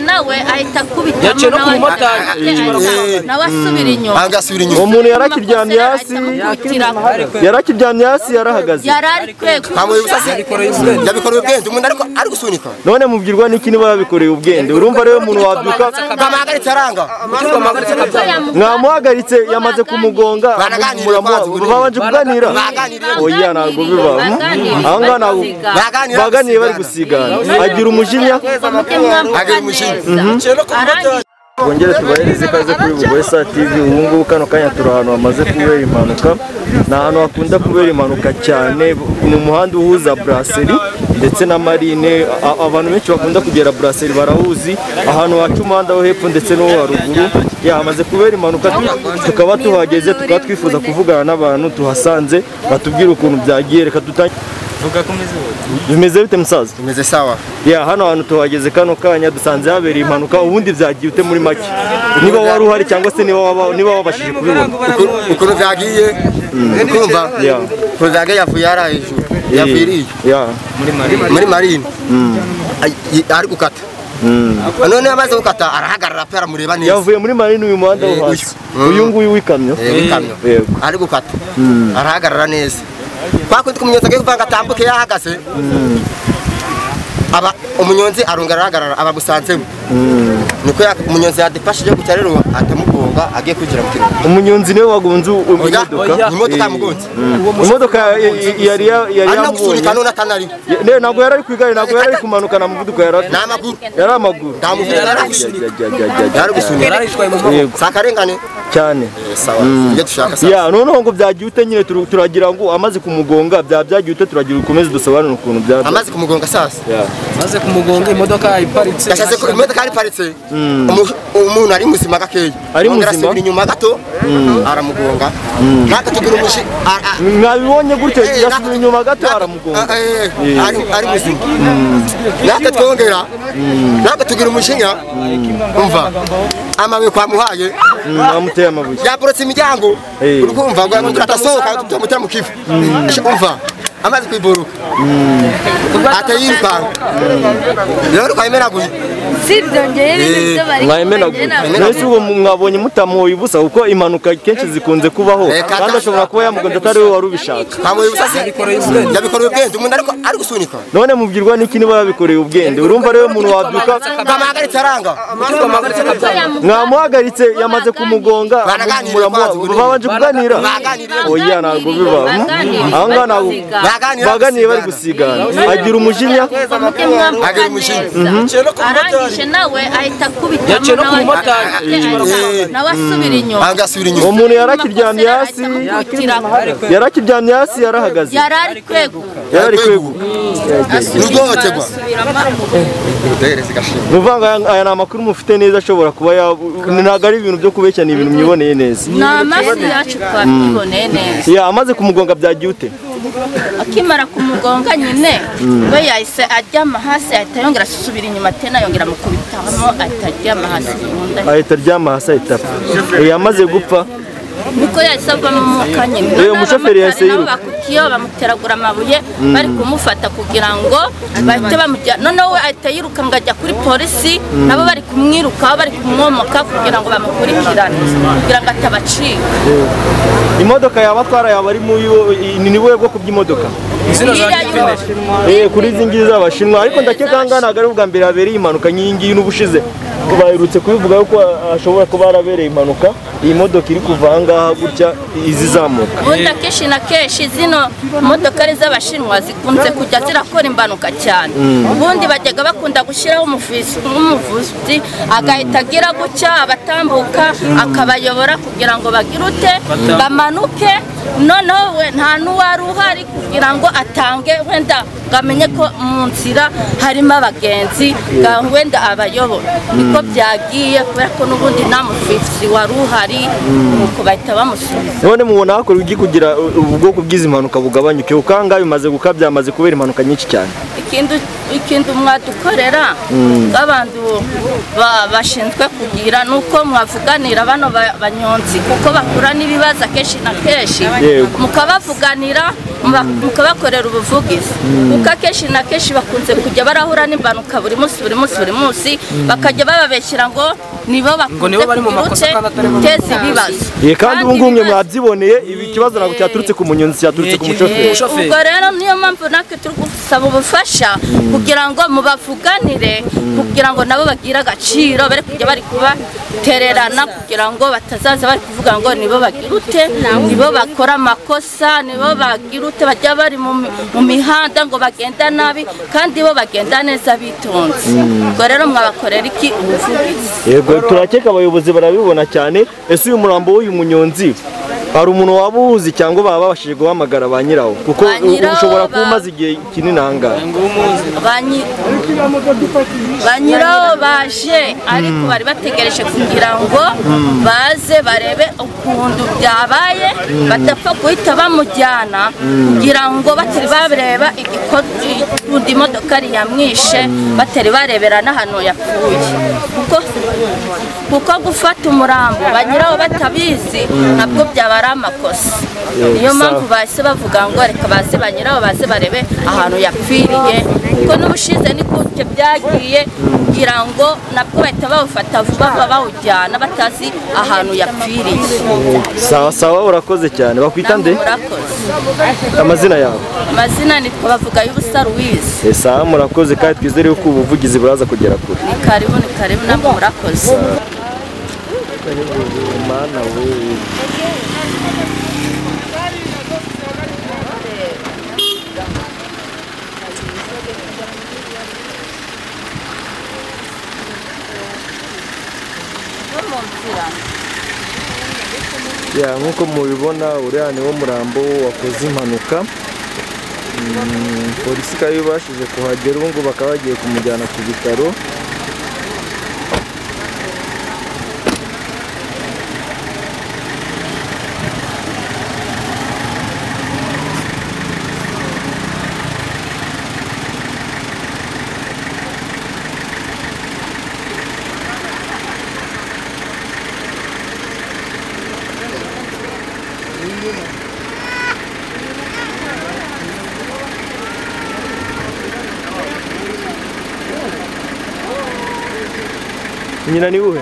Nawe ahita akubitamo nawe asubira inyuma. Uwo muntu yarakiryamye hasi, yarakiryamye hasi, yarahagaze. Yabikoreye ubwenge, umuntu ariko ari gusunika. None mubwirwa n'iki niba yabikoreye ubwenge? Urumva rero umuntu wabyuka bamuhagaritse aranga. Mwamuhagaritse yamaze kumugonga, babanje kuganira. Oya ntabwo biba. Aho ngaho ntabwo baganiye bari gusigana. Agira umujinya. Agira umujinya. Bongere tubahereze ikaze kuri Bugwesa TV. Ubu ngubu kano kanya turi ahantu hamaze kubera impanuka. Ni ahantu hakunda kubera impanuka cyane, ni umuhanda uhuza Brasserie ndetse na Marine. Abantu benshi bakunda kugera Brasserie barahuzi, ahantu haca umuhanda wo hepfo ndetse n'uwo haruguru. Hamaze kubera impanuka, tukaba tuhageze, tukaba twifuza kuvugana n'abantu tuhasanze batubwira ukuntu byagiye. Reka dutangire. Bimeze bite musaza? Bimeze sawa. Ya hano hantu tuhageze kano kanya dusanze habereye impanuka. Ubundi byagiye ute muri make? Niba wari uhari cyangwa se niba wabashije kubibona. Ukuntu byagiye ukumva? Ukuntu byagiye yavuye ara hejuru. Yavuye ya muri Marine. Ari gukata. None amaze gukata arahagarara pe aramureba neza. Yavuye muri Marine uyu muhanda wo hasi. Uyu nguyu w'ikamyo. W'ikamyo. Ari gukata. Arahagarara neza. Kwakundi kumunyonzi agiye kuvanga atambuke yahagaze. Aba umunyonzi arongera arahagarara abamusanzemo. Niko umunyonzi yadefashije gutya rero atamugonga agiye kwinjira mu kigo. Umunyonzi niwe wagonze imodoka. Imodoka yamugonze. Imodoka yari yamubonye. None atanari. Ne ntabwo yari ari ku igare, ntabwo yari ari kumanuka na muvuduko yari afite. N'amaguru. Yari amaguru. Yari gusunika. Sakarengane cyane. Sawa. Ibyo dushaka sawa. Ya noneho ngo byagiye ute nyine turagira ngo amaze kumugonga byagiye ute, turagira ukomeze dusobanure ukuntu byagiye. Amaze kumugonga sasa. Amaze kumugonga imodoka iparitse. Yashatse ko imodoka iparitse. Umuntu ari muzima gakeya. Ari muzima. Inyuma gato aramugonga. Natwe tugira umushi. Mwabibonye gutyo yasubiye inyuma gato aramugonga. Ari muzima. Natwe twongera. Natwe tugira umushinya. Umva. Amabuye kwamuhaye. Amuteye amabuye. Yaporotse imiryango. Urukumva ngo atasohoka tumutera mu kivu. Umva. Amaze kwiburuka. Atayiruka. Rero kwayimenaguye. Mwayimenaguye. Mbese uwo mwabonye mutamuhoye ubusa, kuko impanuka kenshi zikunze kubaho, kandi ashobora kuba yamugonze atari we wari ubishaka. Ntamuhoye ubusa se yabikoreye ubwenge, umuntu ariko ari gusunika. None mubwirwa n'iki niba yabikoreye ubwenge? Urumva rero umuntu wabyuka bamuhagaritse aranga. Mwamuhagaritse yamaze kumugonga, babanje kuganira. Oya ntabwo biba. Aho ngaho ntabwo baganiye bari gusigana. Agira umujinya. Agira umujinya. Nawe ahita akubitamo nawe asubira inyuma. Uwo muntu yarakiryamye hasi, yarakiryamye hasi, yarahagaze. Yari ari kweguka. Yari kweguka. Muvanga aya ni amakuru mufite neza, ashobora kuba ntabwo ari ibintu byo kubeshya, ni ibintu mwiboneye neza. Ni amaso yacu twabiboneye neza. Ya amaze kumugonga byagiye ute? Akimara kumugonga nyine we yahise aryama hasi, ahita yongera asubira inyuma tena yongera amukubitamo ahita aryama hasi. Ahita aryama hasi ahita apfa. Yamaze gupfa niko yahise avamo umwuka nyine. Umushoferi yahise yiruka. Bakutiyo bamuteragura amabuye bari kumufata kugira ngo bahite bamujyana. Noneho we ahita yiruka ngo ajya kuri polisi, nabo bari kumwirukaho bari kumwomoka kugira ngo bamukurikirane kugira ngo atabacika. Imodoka yabatwara yaba ari mu ni buhe bwoko bw'imodoka? Kuri izi ngizi z'Abashinwa. Ariko ndakeka ngaha ntabwo ari ubwa mbere habereye impanuka nk'iyi ngiyi n'ubushize baherutse kubivuga yuko ashobora kuba harabereye impanuka. Iyi modoka iri kuva aha ngaha gutya izizamuka. Ubundi akenshi na kenshi zino modoka ari z'Abashinwa zikunze kujya zirakora impanuka cyane. Ubundi bajyaga bakunda gushyiraho umuvuzi agahita agira gutya abatambuka akabayobora kugira ngo bagire ute bamanuke. Noneho we nta n'uwari uhari kugira ngo atange wenda ngo amenye ko mu nzira harimo abagenzi wenda abayobora. Niko byagiye kubera ko n'ubundi nta muvuzi wari uhari, nuko bahita bamusubiza. None mubona hakorwa iki kugira ubwoko bw'izi mpanuka bugabanyuke? Ukanga bimaze gukabya, byamaze kubera impanuka nyinshi cyane. Ikintu mwadukorera abantu bashinzwe kugira nuko mwavuganira bano banyonzi, kuko bakura n'ibibazo kenshi na kenshi, mukabavuganira Mukabakorera ubuvugizi, kuko akenshi na kenshi bakunze kujya barahura n'impanuka buri munsi buri munsi buri munsi, bakajya bababeshyira ngo nibo bakunze guteza ibibazo. Kandi ubu ngubu mwe mwabyiboneye, ibi kibazo ntabwo cyaturutse ku munyonzi, cyaturutse ku mushoferi. Ubwo rero niyo mpamvu natwe turi gusaba ubufasha kugira ngo mubavuganire, kugira ngo nabo bagire agaciro, bari kujya bari kubatererana kugira ngo batazaza bari kuvuga ngo nibo bagirute, nibo bakora amakosa, nibo bagirute, bajya bari mu mihanda ngo bagenda nabi kandi bo bagenda neza bitonze. Ubwo rero mwabakorera iki ubuvugizi? Yego, turakeka abayobozi barabibona cyane. Ese uyu murambo w'uyu munyonzi hari umuntu waba uwuzi cyangwa baba babashije guhamagara ba nyirawo? Kuko ushobora kuba umaze igihe kinini ahangaha. Ba nyirawo baje, ariko bari bategereje kugira ngo baze barebe ukuntu byabaye, badapfa guhita bamujyana kugira ngo batari bareba ukuntu imodoka yamwishe, batari barebera n'ahantu yapfuye. Kuko gufata umurambo ba nyirawo batabizi nabwo byaba ari amakosa. Niyo mpamvu bahise bavuga ngo reka baze ba nyirawo baze barebe ahantu yapfiriye, kuko n'ubushize ni gutyo byagiye, kugira ngo nabwo bahita bawufata vuba bawujyana batazi ahantu yapfiriye. Sawa sawa, urakoze cyane. Bakwita nde? Amazina yawe? Amazina nitwa Bavugayubusa Louise. Sawa, murakoze kandi twizere yuko ubuvugizi buraza kugera kure. Ni karibu, ni karibu, namwe murakoze. Mana we. Ya, nkuko mubibona uriya ni wo murambo wakoze impanuka. Polisi ikaba ibashije kuhagera, ubu ngubu bakaba bagiye kumujyana ku bitaro. Nyina ni uhe?